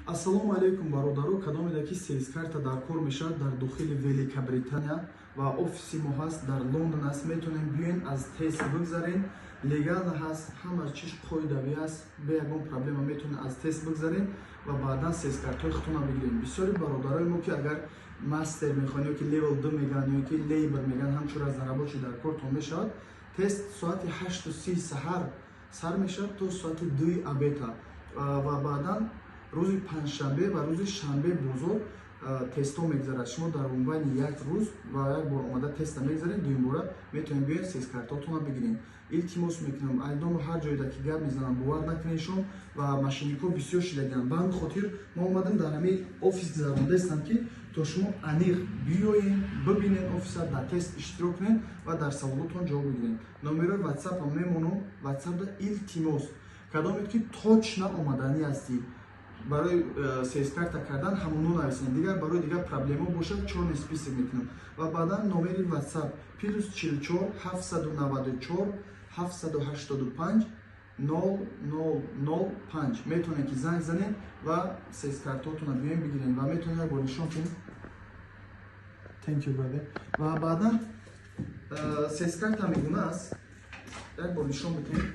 Ассалому алайкум, бародаро! Кадомеда ки CS карта дар кор мешавад дар дохили Великобритания ва офиси мо ҳаст, дар Лондон аст, метавонем биёен, аз тест бигзарен. Легально ҳаст, ҳама чиз қоидавӣ аст, бе ягон проблема метавонем аз тест бигзарен ва баъдан CS картҳои худтона бигирем. Бисёри бародарои мо, ки агар мастер мехоҳанд ё ки level 2 мегӯянд, ё ки labourer мегӯянд, ҳамчун разнорабочий дар кортон мешавад. Тест соати 8:30 саҳар сар мешавад то соати 2-и обеда ва баъдан рӯзи панҷшанбе ва рӯзи шанбе бозор тестҳо мегзарад. Шумо дар мобайни як рӯз ва як бор омада теста мегзаред, дуюмбора метавонед биёед, CS картотонро бигиред. Илтимос мекунам, айдому ҳар ҷойда ки гап мезанам, бовар накунедшон ва мошенникҳо бисёр шидагианд. Ба ҳамин хотир мо омадем, дар ҳамин офис гузарондаистам, ки то шумо аниқ биёед, бибинед офиса, дар тест иштирок кунед ва дар саволотон ҷавоб бигиред. Номерои ватсапам мемонам ватсапда. Илтимос, кадомед ки точно омаданӣ ҳастӣ барои CS карта кардан, ҳамоно нависем. Дигар барои дигар проблема бошад, чёрный список мекунам. Ва баъдан номери WhatsApp: +44 794 785 0005. Метавонед ки занг занед ва CS картотона биёем, бигирем ва метавонед як бор нишон кунед. Thank you, brother. Ва баъдан CS карта мегуна аст, як бор нишон бикунед.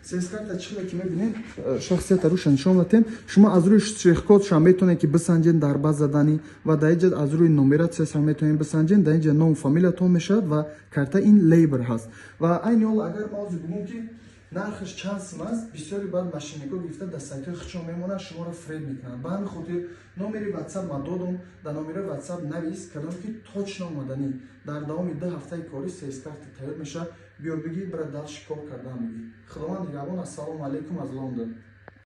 CS карта чизе ки мебинед, шахсията руша нишон датем. Шумо аз рӯи штрихкодша метавонед ки бисанҷед дар база данных ва дар инҷа аз рӯи нумерацияша метавонед бисанҷед. Дар инҷа ному фамилиятон мешавад ва карта ин labourer ҳаст. Ва айни ҳол агар ма ҳозир бигӯм, ки нархаш чанд сум аст, бисёри баъд мошенникҳо гирифта, дар сайтҳои худшон мемонанд, шуморо фреб мекунанд. Ба ҳамин хотир номери WhatsApp ма додум, дар номери WhatsApp навис, кадоме ки точно омаданӣ. Дар давоми 2 ҳафтаи корӣ CS карта тайёр мешавад, биё, бигир, бира, дальше кор кардан бигир. Худованд нигаҳбон. Ассалому алайкум аз Лондон.